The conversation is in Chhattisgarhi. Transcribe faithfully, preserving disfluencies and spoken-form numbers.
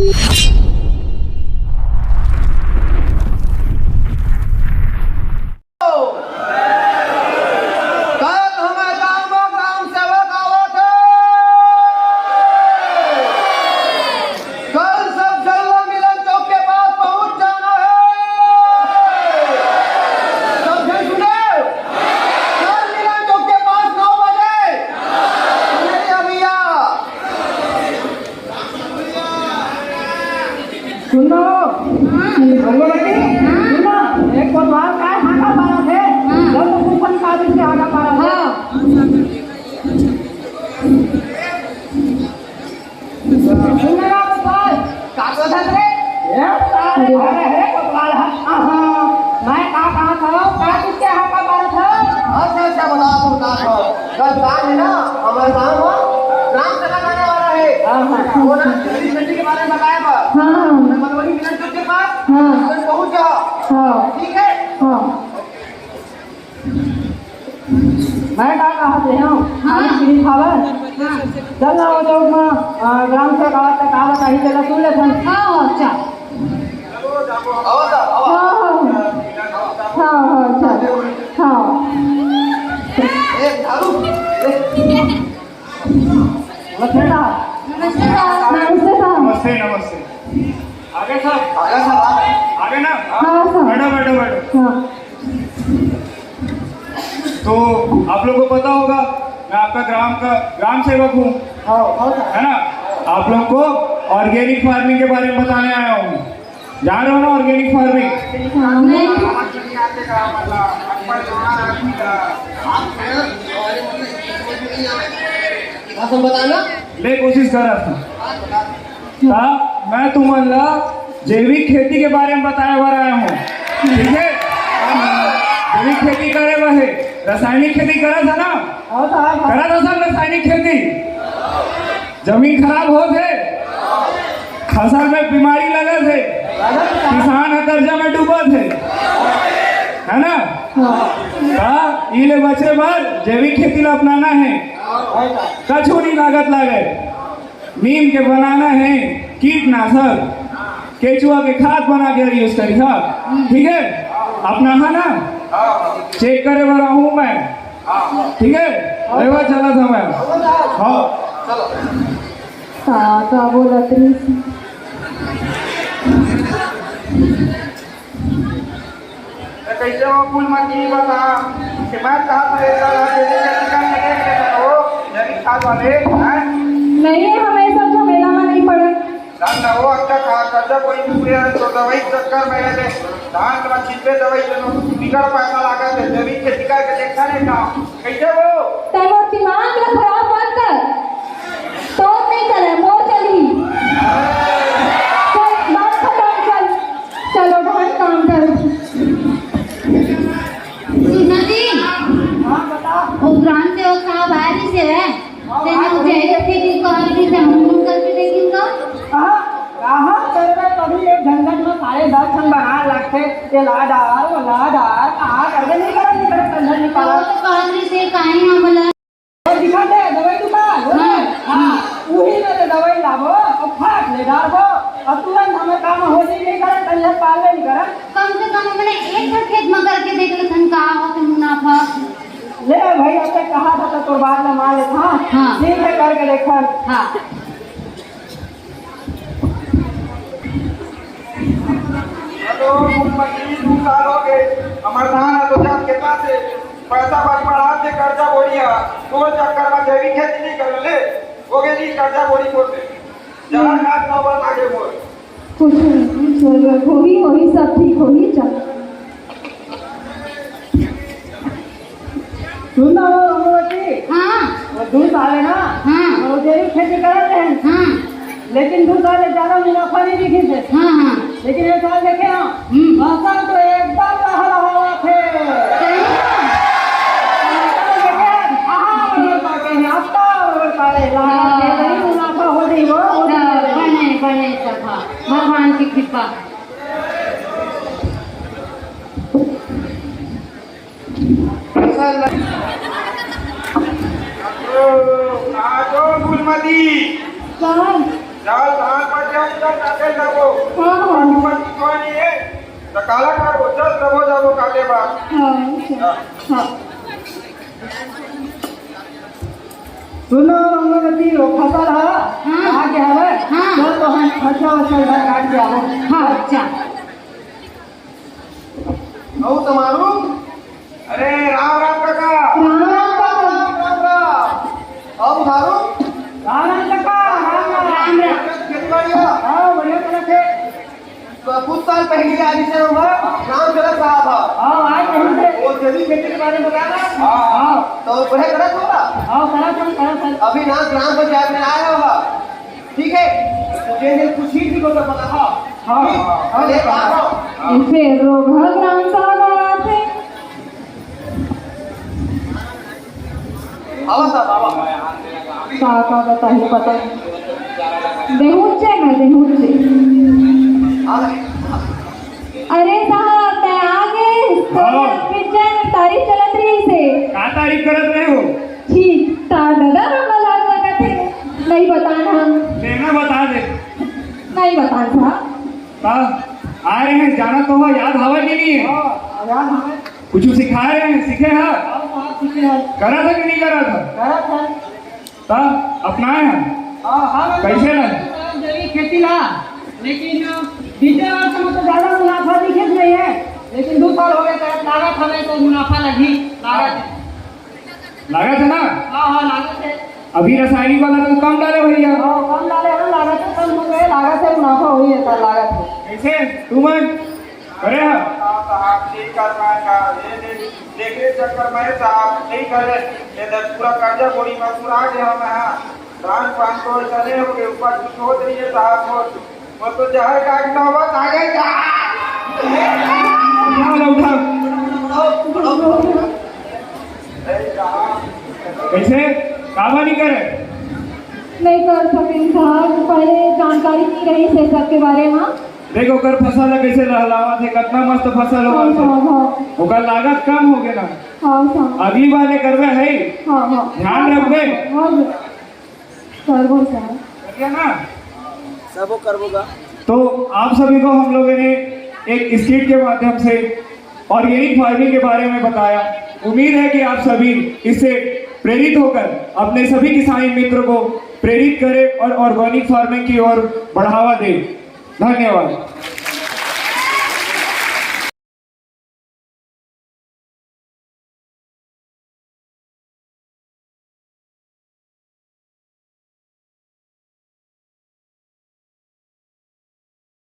कल हमर गांव म ग्राम सेवक आवत हे। कल सब झन ला मिलन चौक के पास पहुंच जाना हे। सब झन सुने? कल मिलन चौक के पास नौ बजे। सुने रे भैया। सुनो, हाँ। सुनो बेटी, हाँ। सुनो, एक कोतवाल काय हाका पारत हे? हाँ। जब तो कुछ हम काबिल से हाका पारत हे। हाँ। सुन ना कोतवाल, का सोचत रे? ए, सारे अरे। घरे हे कोतवाल, हाँ, हाँ। मैं का कहत हूँ, का किसके हाका पारत हूँ? अच्छा, अच्छा, बताओ, बताओ। कल सांझ हे ना, हमर गांव म ग्राम सभा आने वाला हे। हाँ, हाँ। वो ना जैविक खेती के बारे में बताए बर। हाँ, हाँ। मैं मधुबनी मिलन चौक के पास हाँ। तुरंत पहुंच जाओ। हाँ। ठीक है? हाँ। मैं का कहत रहे हूँ, हाँ। खाली पीली खावर। हाँ। चल ना, वो चौक म, आ, ग्राम सभा आवत हे, का बताही, तेला सुन लेथन। हाँ, हाँ, अच्छा। हाँ, हाँ, हाँ। हाँ, हाँ, अच्छा। हाँ। ए, दारू, ए। नमस्ते साहब। नमस्ते साहब। नमस्ते साहब। नमस्ते, नमस्ते। आगे साहब। आगे साहब, आगे। आगे ना? हाँ, साहब। बैठो, बैठो, बैठो। हाँ। तो आप लोग को पता होगा, मैं आपका ग्राम का, ग्राम सेवक हूँ। हाँ, हाँ, साहब। है ना? आप लोग को ऑर्गेनिक फार्मिंग के बारे में बताने आया हूँ। जान रहे हो ना ऑर्गेनिक फार्मिंग? हाँ, नहीं। भाषा बताना। ले कोशिश कर रहा था। ता मैं तुमन ला जैविक खेती के बारे में बताए बर आया हूँ, ठीक है? जैविक खेती करे बर हे, रासायनिक खेती करा था ना? हाँ, हाँ, हाँ। करा था सब रासायनिक खेती? जमीन खराब होत हे, फसल में बीमारी लगत हे, किसान ह कर्जा में डूबत हे, है ना? हाँ। ता ई ले बचे बर जैविक खेती ला अपनाना हे, कछु नहीं लागत लागे। नीम के बनाना हे कीटनाशक, केचुआ के खाद बना के यूज करी हा, ठीक है? अपना है ना, चेक करे वाला हूँ मैं, ठीक है? रेवा चला था मैं। हाँ। का, का बोलत रहिस? ए, कइसे हो फूलमती, बता। कि मैं कहा था, एक साल आज जैसे क्या दुकान में देख लेते हो, जैविक खाद वाले, हैं? नहीं, हम ये सब झमेला में नहीं पड़े। ना, ना, वो अच्छा कहा, कर्जा कोई भी हुए है, तो दवाई चक्कर में रहते। धान का छिपे दवाई, तो बिगड़ पैसा लागत हे, जैविक खेती करके देखा नहीं था। कइसे हो? तैं मोर दिमाग ला खराब मत कर। तोर नहीं चले, मोर चलही। चल, बात खतम, चल। चलो, बहुत काम कर। सुनो जी, हाँ, बता। वो ग्राम सेवक साहब आ रही से है। हाँ, तेने हाँ, वो जैविक खेती को आ रही से हम लोग करके देखेंगे। कहाँ? कहाँ करबे? कभी एक झंझट में साढ़े दस ठन बना लगथे। ये ला डार, वो ला डार, कहाँ करबे? नहीं करत, नहीं करत, झंझट नहीं वो पाला। तो कहा रही से काहे ना बोला। और दिखा दे, दवाई दुकान, हो हाँ। गए? हाँ, वही में तो दवाई लाबो, और फाट ले डारबो, और तुरंत हमें काम हो जाई, नहीं करत, झंझट पालबे नहीं करत। कम से कम हमने एक ठो खेत में करके देख लेथन, का होथे मुनाफा। ले भाई, अब तक कहा था तो तोर बात ला मान लेत, हाँ? हाँ। ठीक है, करके देखन। हाँ। हेलो, मुख्यमंत्री, दू साल हो गए, हमर धान ह तो जात के पास से पैसा बड़ी बढ़ा दे, कर्जा बोरिया, दो चक्कर में जैविक खेती नहीं कर ले, हो गए जी कर्जा बोरी बोल दे। जहाँ का नौबत आगे बोल। कुछ नहीं, चलो, होही, होही, सब ठीक होही, चल। सुन ना, वो अमरवती, हाँ। वो दू साल है ना, हाँ। वो जैविक खेती करत रहे, हाँ। लेकिन दू साल ले ज्यादा मुनाफा नहीं दिखी से। हाँ, हाँ। लेकिन ये साल देखे ना, हम्म। फसल तो एकदम लहलहावत है। सही में? टमाटर देखे, कहाँ बड़े पाके हैं, अब तो बड़े पाके हैं, लहरा के हाँ। बड़ी मुनाफा हो रही हो, हो रही हाँ, है। बने, बने सब, हाँ। भगवान की कृपा। आजो फूलमती। कौन? चल, धान पर जाए, चल, काटे जाबो। हाँ, हाँ। पट्टी, पट्टी कोई नहीं है। तो काला करबो, चल, तबो जाबो काटे बर। हाँ, अच्छा। हाँ। सुनो, मंगलवती, वो फसल ह, हाँ। आ गया है। हाँ। चल, तो हम खर्चा वर्चा इधर काट के आओ। हाँ, अच्छा। अउ तुम्हारू? अरे, राम राम काका। राम राम काका। राम राम। अउ उधारू? राम राम काका, राम राम। राम राम। खेती बाड़ी ह? हाँ, बढ़िया चलत हे। तो कुछ साल पहले आज इसे हम राम चलत साहब ह। हाँ, आज नहीं थे। वो जैविक खेती के बारे में बताया ना? हाँ। हाँ। तो बढ़िया करत होगा? हाँ, करत हन, करत हन। अभी ना ग्राम पंचायत में आया होगा। ठीक है? तो जे जे पूछी थी, वो तो पता था। हाँ, ठीक? हाँ, अरे, हाँ। बाबा। इसे रोगहा ग्राम सभा बनाते। आवा साहब, आवा। का, का बताही, पता नहीं। देहुचे मैं, देहुचे। आवा। अरे साहब, मैं आ गए। तो हाँ। पिक्चर में तारीफ चलत रही से। का तारीफ करत रहे हो? ठीक, तार दादा रामलाल लगत हे। नहीं बतान हम। लेना बता दे। नहीं बतान साहब। का? आ रहे हैं, जाना तो हो, याद हवा कि नहीं है? हाँ, याद हमें। कुछ सिखा रहे हैं, सीखे हैं? हाँ, साहब, सीखे हैं। करा था कि नहीं करा था? करा था। तब अपनाए हैं? हाँ, हाँ, मैं कैसे लगे? जैविक खेती ला, लेकिन बीते वर्ष में तो ज्यादा मुनाफा दिखे नहीं है, लेकिन दो साल हो गए, तो लागत हमें तो मुनाफा लगी, लागत। लागत है ना? हाँ, हाँ, लागत है। अभी रासायनिक वाला तो कम डाले भैया। हाँ, कम डाले हैं, लागत है, कम हो गए, लागत से मुनाफा हो ही है सर, लागत है। कैसे? तू मन? करे हा? साहब, ठीक कर पाएगा, ये देख, देख रे चक्कर में साहब, ठीक करे, ये देख, पूरा कर्जा बोरी में पूरा आ गया मैं, हाँ। धान पान तो ऐसा नहीं हो गए, ऊपर कुछ हो रही है साहब, वो, वो तो जहर का एक नौबत आ गई साहब। उठा लो, उठा। कैसे? काबा नहीं करे? नहीं कर सकेन साहब, पहले जानकारी नहीं रही से सब के बारे में। देखो, ओकर फसल ला कैसे लहलावत हे, कितना मस्त फसल हाँ, होवत हे। हाँ, हाँ। ओकर लागत कम हो गया ना। हाँ, हाँ। अगली बार ले करबे है। हाँ, हाँ। ध्यान रखबे। हाँ, हाँ। करबो साहब। करिए ना। सबो करबो गा। तो आप सभी को हम लोगों ने एक स्किट के माध्यम से ऑर्गेनिक फार्मिंग के बारे में बताया। उम्मीद है कि आप सभी इससे प्रेरित होकर अपने सभी किसानी मित्र को प्रेरित करें और ऑर्गेनिक फार्मिंग की ओर बढ़ावा दें। धन्यवाद।